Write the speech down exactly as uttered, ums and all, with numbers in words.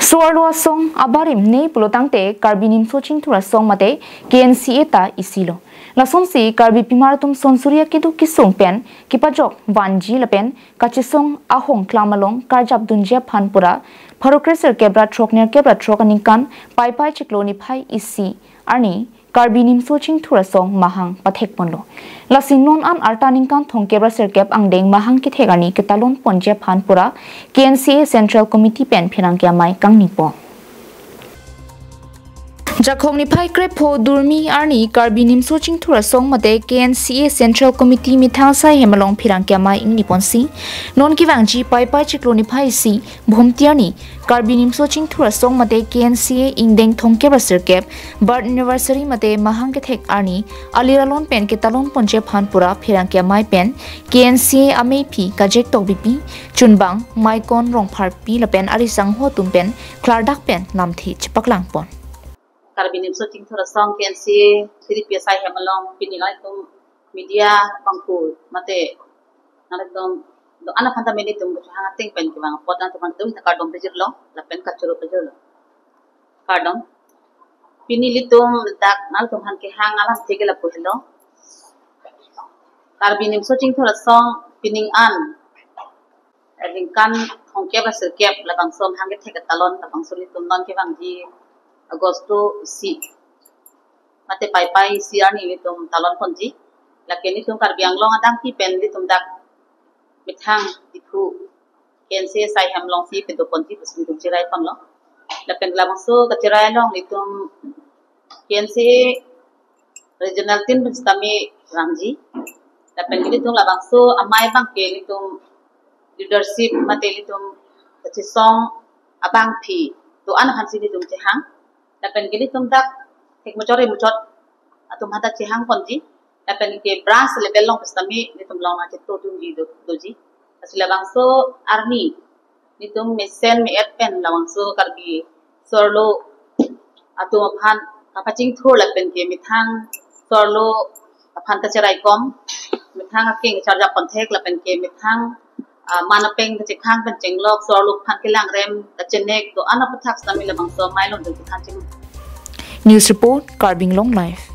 Soarlo asong abarim ne pulotangte Karbi Nimso Chingthur Asong mate K N C A ta isilo. Lasonsi Karbi pimar atum sonsuri akeduk kesung pen kepajok vanji lapen kachesong ahong klam along karjap dunji aphan pura pharo kresirkep ra throk nerkep ra throk aningkan Paipai chiklo niphai isi arni Karbi Nimso Chingthur Asong mahang pathekponlo. Lasi non an arta ningkan thomkep ra sirkep angdeng mahang kethek arni ketalon ponji aphan pura K N C A Central Committee pen pherangke amei kangnipo. Jakhong niphai krepho Durmi arni Karbi Nimso Chingthur Asong mate K N C A Central Committee methang asai hem along pherangke amei ingniponsi non kevangji Paipai chiklo niphai isi Bhumti arni Karbi Nimso Chingthur Asong mate K N C A ingdeng thomkep ra sirkep birth anniversary mate mahang kethek arni alir alon pen ketalon ponji aphan pura pherangke amei pen K N C A ameiphi Kajek Tokbipi, Chunbang Maikon Rongpharpi lapen ari sangho atum pen klardak pen lamthe chepaklangpon. Karbi Nimso Chingthur Asong K N C A P D P asai hem along pini nangtum media bangku mate nangtum do-an aphan ta nelitum kehang ateng pen kevang apot nangtum aphan ta kardom pajirlo lapen kachoro pajirlo. Kardom. Pini nelitum dak nangtum aphan kehang alamthe ke lapu helo. Karbi Nimso Chingthur Asong pining an ningkan thomkep ra sirkep labangso mahang kethek ketalon labangso nelitum non kevangji Agosto isi mate Paipai isi arni nelitum talon ponji. Lake nelitum Karbi Anglong adangpi pen nelitum dak methang Diphu K N C A asai hem alongsi pedo ponji pusi nelitum cherai ponlo. Lapen labangso kacherai along nelitum K N C A regional team pen sitame rangji. Lapen nelitum labangso amei abang ke nelitum leadership mate nelitum kachesong abangpi do-an aphansi nelitum chehang. Lapen ke nelitum dak thek muchot re muchot atum aphan ta chehang ponji. Lapen ke branch level along pen sitame nelitum along nangchetongdunji do, doji. Lasi labangso arni nelitum mesen me-et pen labangso Karbi soarlo atum aphan kapachingthur lapen ke methang soarlo aphan kacheraikom, methang akeng charjap ponthek lapen ke methang, ah, man apeng kachekhang pen chenglok, soarlo aphan kelangrem kachenek do-an aputhak sitame labangso amei along dun kethan chim. News report, Karbi Anglong Live.